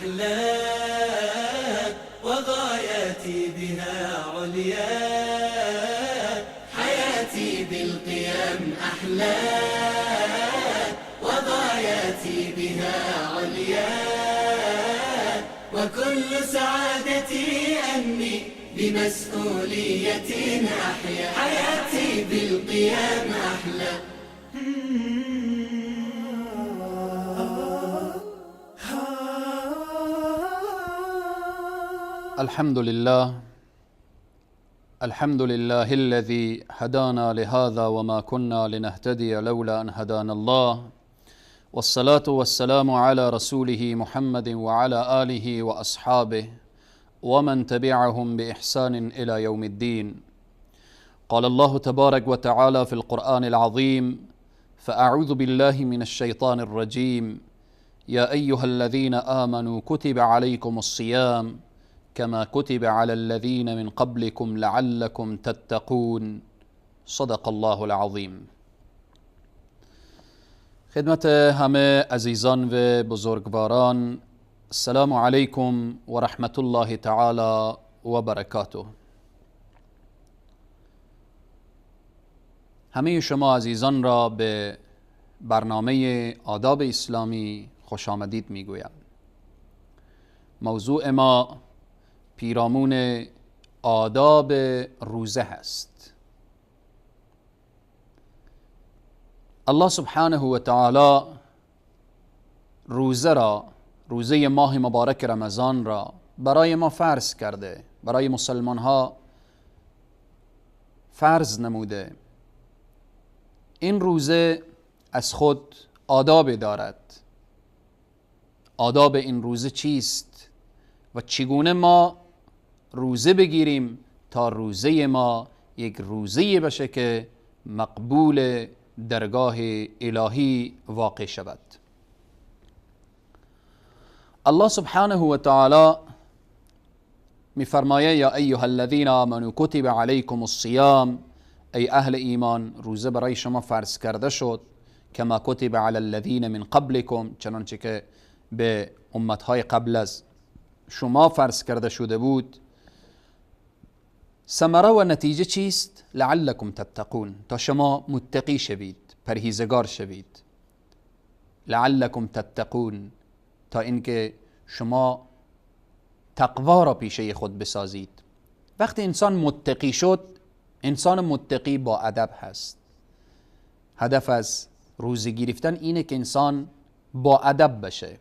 أحلى، وغايتي بها عليا. حياتي بالقيام أحلى، وغايتي بها عليا. وكل سعادتي أني بمسؤولية أحيا. حياتي بالقيام أحلى. الحمد لله، الحمد لله الذي هدانا لهذا وما كنا لنهتدي لولا أن هدانا الله، والصلاة والسلام على رسوله محمد وعلى آله وأصحابه ومن تبعهم بإحسان إلى يوم الدين. قال الله تبارك وتعالى في القرآن العظيم: فأعوذ بالله من الشيطان الرجيم، يا أيها الذين آمنوا كتب عليكم الصيام كما كتب على الذين من قبلكم لعلكم تتقون. صدق الله العظیم. خدمت همه عزیزان و بزرگواران، السلام علیکم و رحمت الله تعالی و برکاته. همه شما عزیزان را به برنامه آداب اسلامی خوش آمدید میگویم. موضوع ما پیرامون آداب روزه هست. الله سبحانه و تعالی روزه را، روزه ماه مبارک رمضان را برای ما فرض کرده، برای مسلمان ها فرض نموده. این روزه از خود آداب دارد. آداب این روزه چیست و چگونه ما روزه بگیریم تا روزه ما یک روزه باشه که مقبول درگاه الهی واقع شود؟ الله سبحانه و تعالی میفرمایه: یا ایها الذین آمنوا کتب علیکم الصیام، ای اهل ایمان روزه برای شما فرض کرده شد، کما کتب علی الذین من قبلکم، چنانچه که به امتهای قبل از شما فرض کرده شده بود. ثمره و نتیجه چیست؟ لعلکم تتقون، تا شما متقی شوید، پرهیزگار شوید. لعلکم تتقون، تا اینکه شما تقوا را پیشه خود بسازید. وقتی انسان متقی شد، انسان متقی با ادب هست. هدف از روزه گرفتن اینه که انسان با ادب بشه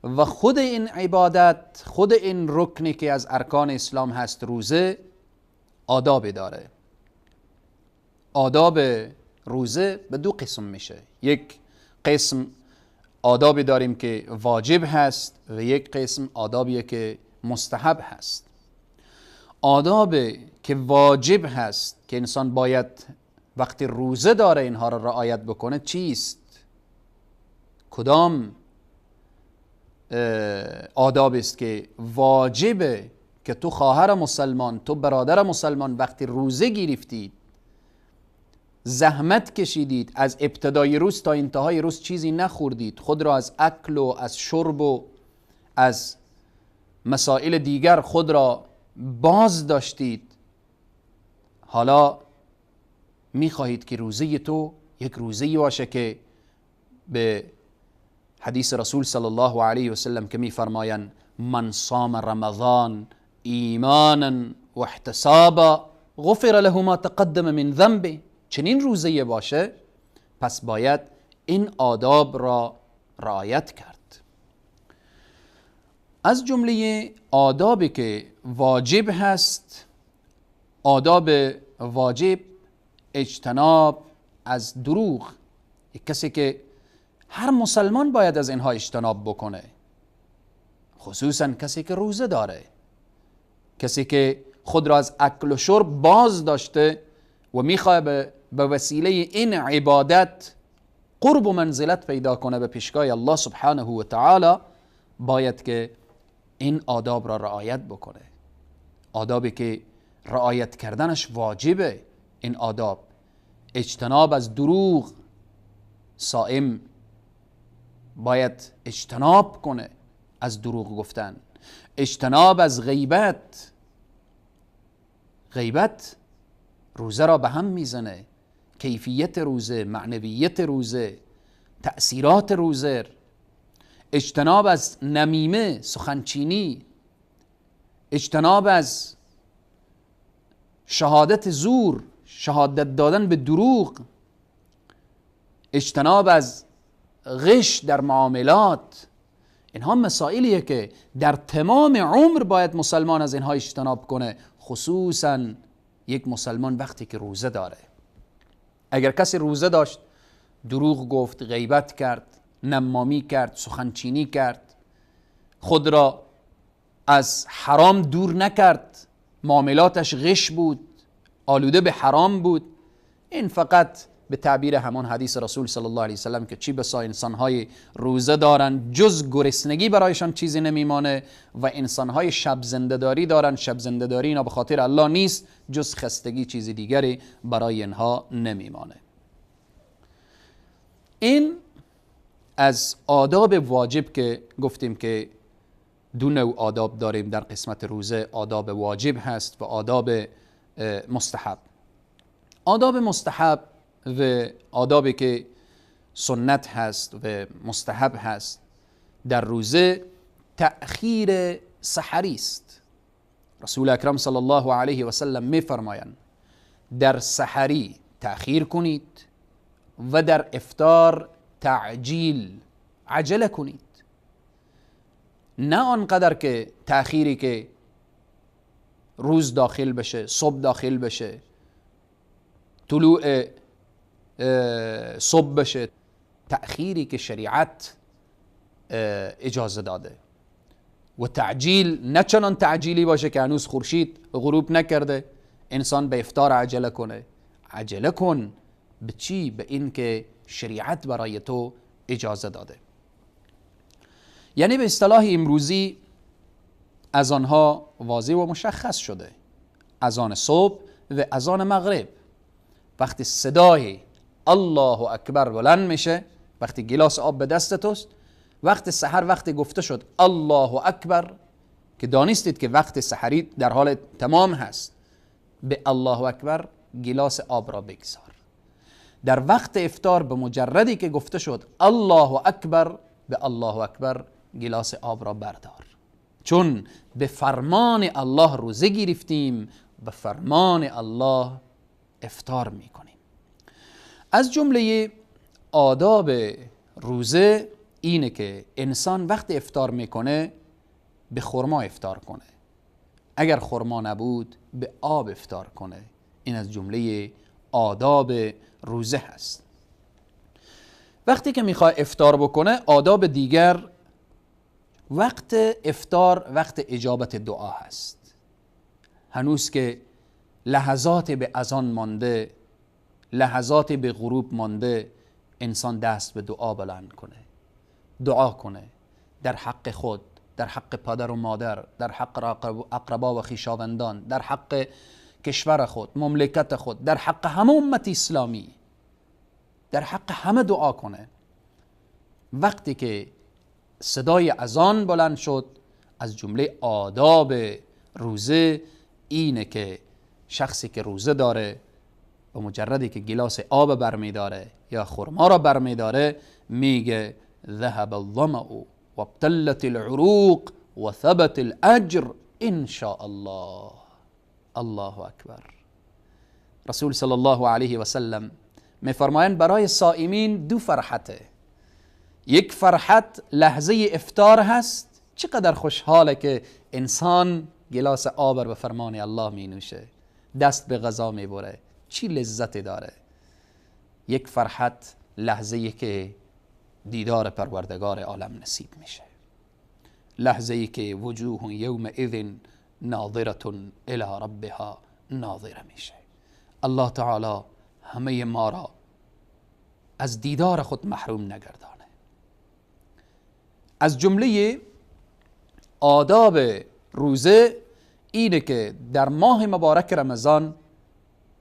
و خود این عبادت، خود این رکنی که از ارکان اسلام هست، روزه، آداب داره. آداب روزه به دو قسم میشه. یک قسم آدابی داریم که واجب هست و یک قسم آدابیه که مستحب هست. آداب که واجب هست که انسان باید وقتی روزه داره اینها را رعایت بکنه چیست؟ کدام آداب است که واجبه که تو خواهر مسلمان، تو برادر مسلمان وقتی روزه گرفتید، زحمت کشیدید، از ابتدای روز تا انتهای روز چیزی نخوردید، خود را از اکل و از شرب و از مسائل دیگر خود را باز داشتید، حالا میخواهید که روزه تو یک روزه باشه که به حدیث رسول صلی الله علیه و سلم که میفرمایند: من صام رمضان ایمانا و احتسابا غفر له ما تقدم من ذنبه. چنین روزه باشه، پس باید این آداب را رعایت کرد. از جمله آدابی که واجب هست، آداب واجب اجتناب از دروغ. یک کسی که هر مسلمان باید از اینها اجتناب بکنه، خصوصا کسی که روزه داره، کسی که خود را از اکل و شرب باز داشته و میخواه به وسیله این عبادت قرب و منزلت پیدا کنه به پیشگاه الله سبحانه و تعالی، باید که این آداب را رعایت بکنه. آدابی که رعایت کردنش واجبه، این آداب اجتناب از دروغ. صائم باید اجتناب کنه از دروغ گفتن، اجتناب از غیبت. غیبت روزه را به هم میزنه، کیفیت روزه، معنویت روزه، تأثیرات روزه. اجتناب از نمیمه، سخنچینی، اجتناب از شهادت زور، شهادت دادن به دروغ، اجتناب از غش در معاملات. اینها مسائلیه که در تمام عمر باید مسلمان از اینها اجتناب کنه، خصوصا یک مسلمان وقتی که روزه داره. اگر کسی روزه داشت، دروغ گفت، غیبت کرد، نمامی کرد، سخنچینی کرد، خود را از حرام دور نکرد، معاملاتش غش بود، آلوده به حرام بود، این فقط به تعبیر همان حدیث رسول صلی الله علیه وسلم که چی بسا انسانهای روزه دارن جز گرسنگی برایشان چیزی نمیمانه و انسانهای شب زنده‌داری دارن، شب زنده‌داری اینا به خاطر الله نیست، جز خستگی چیز دیگری برای اینها نمیمانه. این از آداب واجب که گفتیم که دو نوع آداب داریم در قسمت روزه، آداب واجب هست و آداب مستحب. آداب مستحب و آدابی که سنت هست و مستحب هست در روزه، تأخیر سحری است. رسول اکرم صلی الله علیه و سلم می فرمایند در سحری تأخیر کنید و در افطار تعجیل، عجله کنید. نه آنقدر که تأخیری که روز داخل بشه، صبح داخل بشه، طلوع صبح بشه، تأخیری که شریعت اجازه داده. و تعجیل نه چنان تعجیلی باشه که هنوز خورشید غروب نکرده انسان به افطار عجله کنه. عجله کن به چی؟ به این که شریعت برای تو اجازه داده. یعنی به اصطلاح امروزی اذانها واضح و مشخص شده، اذان صبح و اذان مغرب. وقتی صدای الله اکبر بلند میشه، وقتی گلاس آب به دست توست، وقت سحر وقتی گفته شد الله اکبر که دانستید که وقت سحری در حال تمام هست، به الله اکبر گلاس آب را بگذار. در وقت افطار به مجردی که گفته شد الله اکبر، به الله اکبر گلاس آب را بردار، چون به فرمان الله روزه گرفتیم، به فرمان الله افطار میکنیم. از جمله آداب روزه اینه که انسان وقت افطار میکنه به خرما افطار کنه، اگر خرما نبود به آب افطار کنه. این از جمله آداب روزه هست. وقتی که میخواد افطار بکنه، آداب دیگر، وقت افطار وقت اجابت دعا هست. هنوز که لحظات به اذان مانده، لحظات به غروب مانده، انسان دست به دعا بلند کنه، دعا کنه در حق خود، در حق پدر و مادر، در حق اقربا و خویشاوندان، در حق کشور خود، مملکت خود، در حق همه امت اسلامی، در حق همه دعا کنه. وقتی که صدای اذان بلند شد، از جمله آداب روزه اینه که شخصی که روزه داره به مجردی که گلاس آب برمیداره یا خرما را برمیداره، میگه ذهب الظمأ وابتلت العروق وثبت الاجر ان شاء الله. الله اکبر. رسول صلی الله علیه و سلم میفرمایند برای صائمین دو فرحته. یک فرحت لحظه افطار هست، چقدر خوشحاله که انسان گلاس آب به فرمان الله می نوشه، دست به غذا می بره، چی لذتی داره. یک فرحت لحظه که دیدار پروردگار عالم نصیب میشه، لحظه که وجوه یومئذ ناظرة الی ربها ناظره میشه. الله تعالی همه ما را از دیدار خود محروم نگردانه. از جمله آداب روزه اینه که در ماه مبارک رمضان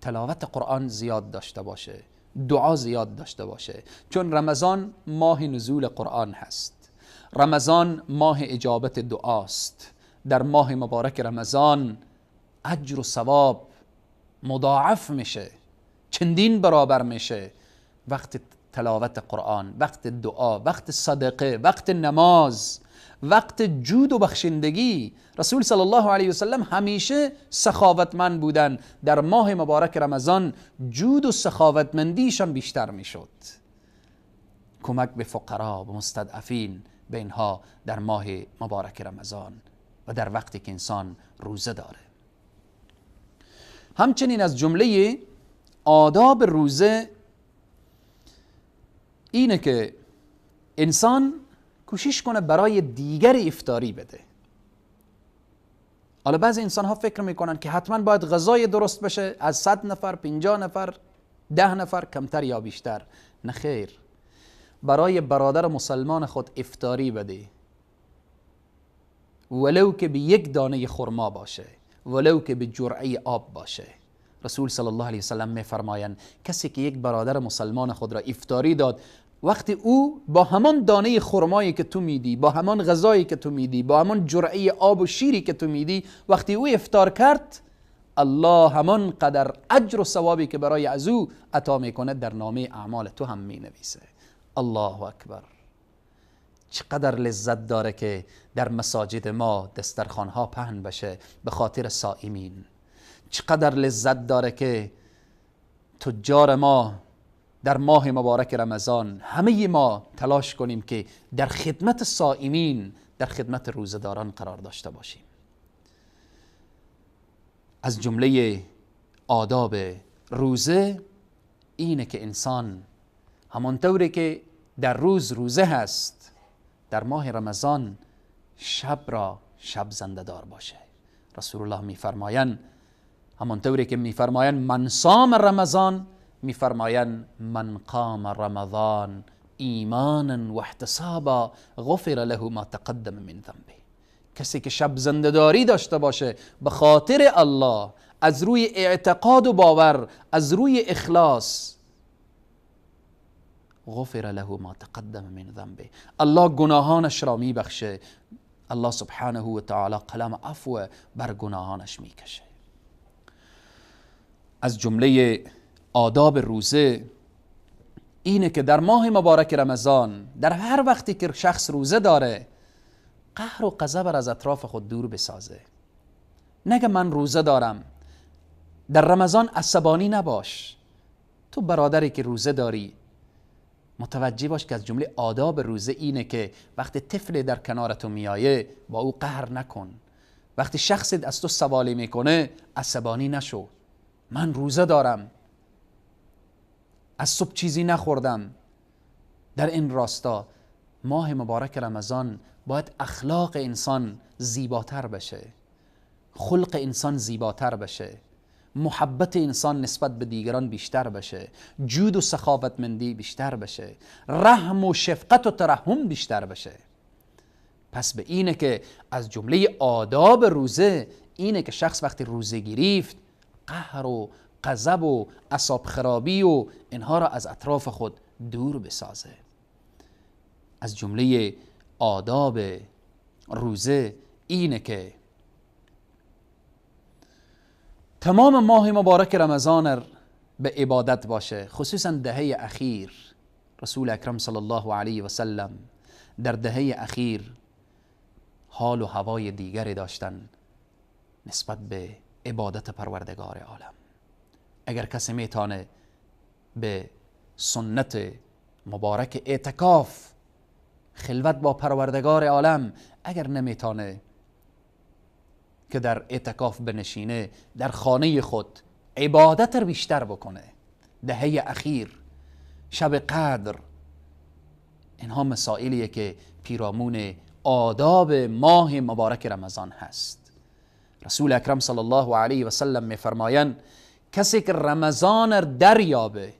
تلاوت قرآن زیاد داشته باشه، دعا زیاد داشته باشه، چون رمضان ماه نزول قرآن هست. رمضان ماه اجابت دعاست. در ماه مبارک رمضان اجر و ثواب مضاعف میشه، چندین برابر میشه. وقت تلاوت قرآن، وقت دعا، وقت صدقه، وقت نماز، وقت جود و بخشندگی. رسول صلی الله علیه وسلم همیشه سخاوتمند بودن. در ماه مبارک رمضان جود و سخاوتمندیشان بیشتر میشد. کمک به فقرا، به مستضعفین، به اینها در ماه مبارک رمضان و در وقتی که انسان روزه داره. همچنین از جمله آداب روزه اینه که انسان کوشش کنه برای دیگر افطاری بده. حالا بعضی انسان ها فکر میکنن که حتما باید غذای درست بشه از 100 نفر، 50 نفر، 10 نفر، کمتر یا بیشتر. نه خیر، برای برادر مسلمان خود افطاری بده، ولو که به یک دانه خرما باشه، ولو که به جرعه آب باشه. رسول صلی الله علیه وسلم میفرمایند کسی که یک برادر مسلمان خود را افطاری داد، وقتی او با همان دانه خرمایی که تو میدی، با همان غذایی که تو میدی، با همان جرعه آب و شیری که تو میدی، وقتی او افطار کرد، الله همان قدر اجر و ثوابی که برای از او عطا میکنه در نامه اعمال تو هم مینویسه. الله اکبر. چقدر لذت داره که در مساجد ما دسترخوانها پهن بشه به خاطر صائمین. چقدر لذت داره که تجار ما در ماه مبارک رمضان همه ما تلاش کنیم که در خدمت صائمین، در خدمت روزه‌داران قرار داشته باشیم. از جمله آداب روزه اینه که انسان همانطوری که در روز روزه هست، در ماه رمضان شب را شب زنده دار باشه. رسول الله میفرمایند، همانطوری که میفرمایند من صام رمضان، میفرمایند من قام رمضان ایمانا و احتسابا غفر له ما تقدم من ذنبه. کسی که شب زنده‌داری داشته باشه به خاطر الله، از روی اعتقاد و باور، از روی اخلاص، غفر له ما تقدم من ذنبه، الله گناهانش را میبخشه. الله سبحانه و تعالی قلم عفو بر گناهانش میکشه. از جمله آداب روزه اینه که در ماه مبارک رمضان، در هر وقتی که شخص روزه داره، قهر و غضب را از اطراف خود دور بسازه. نگه من روزه دارم. در رمضان عصبانی نباش. تو برادری که روزه داری متوجه باش که از جمله آداب روزه اینه که وقتی طفل در کنار تو میایه با او قهر نکن. وقتی شخص از تو سوالی میکنه عصبانی نشو. من روزه دارم، از صبح چیزی نخوردم. در این راستا ماه مبارک رمضان باید اخلاق انسان زیباتر بشه، خلق انسان زیباتر بشه، محبت انسان نسبت به دیگران بیشتر بشه، جود و سخاوتمندی بیشتر بشه، رحم و شفقت و ترحم بیشتر بشه. پس به اینه که از جمله آداب روزه اینه که شخص وقتی روزه گرفت قهر و غضب و اعصاب خرابی و اینها را از اطراف خود دور بسازه. از جمله آداب روزه اینه که تمام ماه مبارک رمضان به عبادت باشه، خصوصا دهه اخیر. رسول اکرم صلی الله علیه و سلم در دهه اخیر حال و هوای دیگری داشتن نسبت به عبادت پروردگار عالم. اگر کسی میتونه به سنت مبارک اعتکاف، خلوت با پروردگار عالم، اگر نمیتونه که در اعتکاف بنشینه، در خانه خود عبادت رو بیشتر بکنه. دهه اخیر، شب قدر، اینها مسائلیه که پیرامون آداب ماه مبارک رمضان هست. رسول اکرم صلی الله علیه و سلم میفرمایند کسی که رمضان را دریابه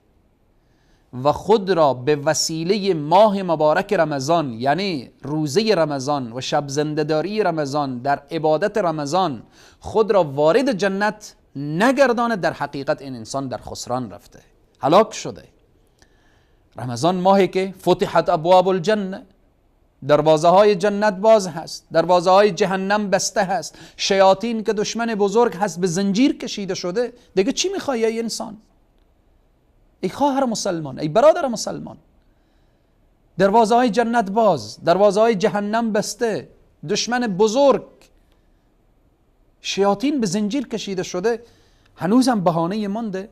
و خود را به وسیله ماه مبارک رمضان، یعنی روزه رمضان و شب زنده‌داری رمضان، در عبادت رمضان خود را وارد جنت نگردانه، در حقیقت این انسان در خسران رفته، هلاک شده. رمضان ماهی که فتحت ابواب الجنه، دروازه های جنت باز هست، دروازه های جهنم بسته هست، شیاطین که دشمن بزرگ هست به زنجیر کشیده شده. دیگه چی میخوای ای انسان، ای خواهر مسلمان، ای برادر مسلمان؟ دروازه های جنت باز، دروازه های جهنم بسته، دشمن بزرگ شیاطین به زنجیر کشیده شده، هنوزم بهانه مانده.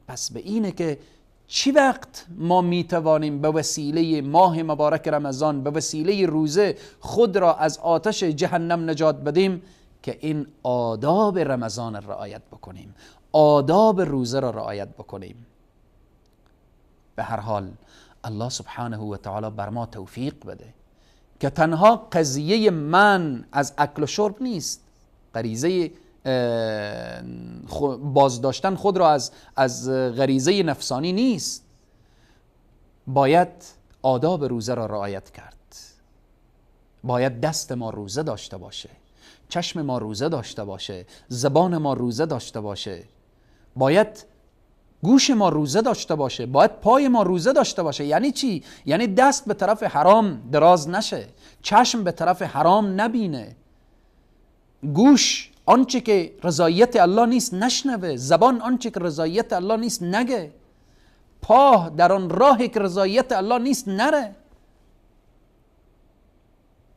پس به اینه که چی وقت ما میتوانیم به وسیله ماه مبارک رمضان، به وسیله روزه خود را از آتش جهنم نجات بدیم؟ که این آداب رمضان را رعایت بکنیم، آداب روزه را رعایت بکنیم. به هر حال الله سبحانه و تعالی بر ما توفیق بده که تنها قضیه من از اکل و شرب نیست، غریزه بازداشتن خود را از غریزه نفسانی نیست. باید آداب روزه را رعایت کرد، باید دست ما روزه داشته باشه، چشم ما روزه داشته باشه، زبان ما روزه داشته باشه، باید گوش ما روزه داشته باشه، باید پای ما روزه داشته باشه. یعنی چی؟ یعنی دست به طرف حرام دراز نشه، چشم به طرف حرام نبینه، گوش آنچه که رضایت الله نیست نشنوه، زبان آنچه که رضایت الله نیست نگه، پا در آن راهی که رضایت الله نیست نره.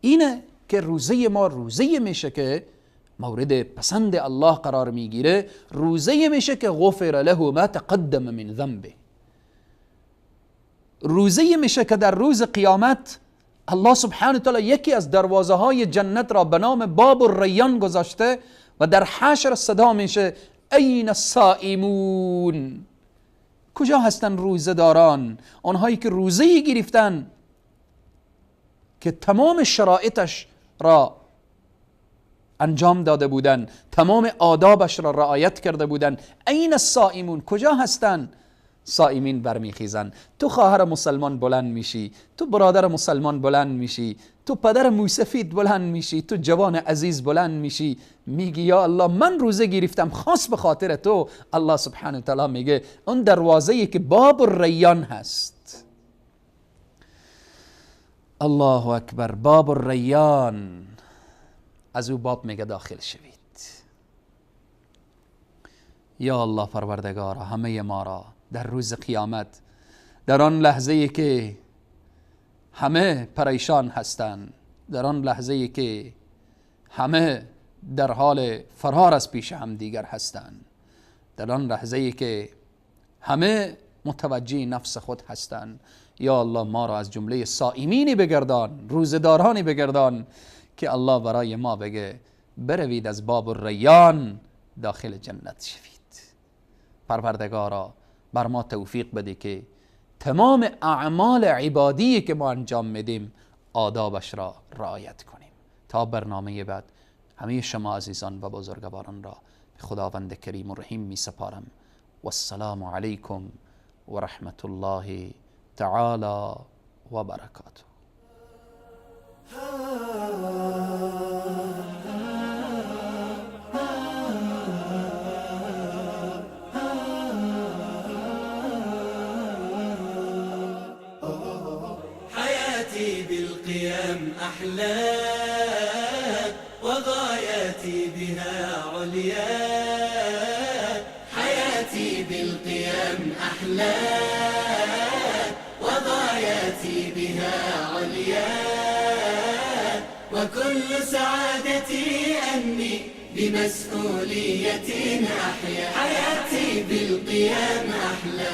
اینه که روزه ما روزه میشه که مورد پسند الله قرار میگیره، روزه میشه که غفر له ما تقدم من ذنبه، روزه میشه که در روز قیامت الله سبحانه تعالی یکی از دروازه های جنت را به نام باب الریان گذاشته و در حشر صدا میشه این الصائمون، کجا هستن روزه داران، آنهایی که روزه گرفتن که تمام شرایطش را انجام داده بودن، تمام آدابش را رعایت کرده بودن. این الصائمون، کجا هستن؟ صائمین برمیخیزن. تو خواهر مسلمان بلند میشی، تو برادر مسلمان بلند میشی، تو پدر موسفید بلند میشی، تو جوان عزیز بلند میشی، میگی یا الله من روزه گرفتم خاص به خاطر تو. الله سبحانه و تعالی میگه اون دروازه‌ای که باب الریان هست، الله اکبر، باب الریان، از او باب میگه داخل شوید. یا الله پروردگارا همه ما را در روز قیامت، در آن لحظه که همه پریشان هستند، در آن لحظه که همه در حال فرار از پیش هم دیگر هستند، در آن لحظه که همه متوجه نفس خود هستند، یا الله ما را از جمله صائمینی بگردان، روزه‌دارانی بگردان که الله برای ما بگه بروید از باب الریان داخل جنت شوید. پروردگارا بر ما توفیق بده که تمام اعمال عبادی که ما انجام میدیم آدابش را رعایت کنیم. تا برنامه بعد همه شما عزیزان و بزرگواران را به خداوند کریم و رحیم می سپارم. والسلام علیکم و رحمت الله تعالی و برکاته. حياتي بالقيام أحلى وغاياتي بها عليا، حياتي بالقيام أحلى وغاياتي بها عليا، وكل سعادتي أني بمسؤولية أحيا، حياتي بالقيام أحلى.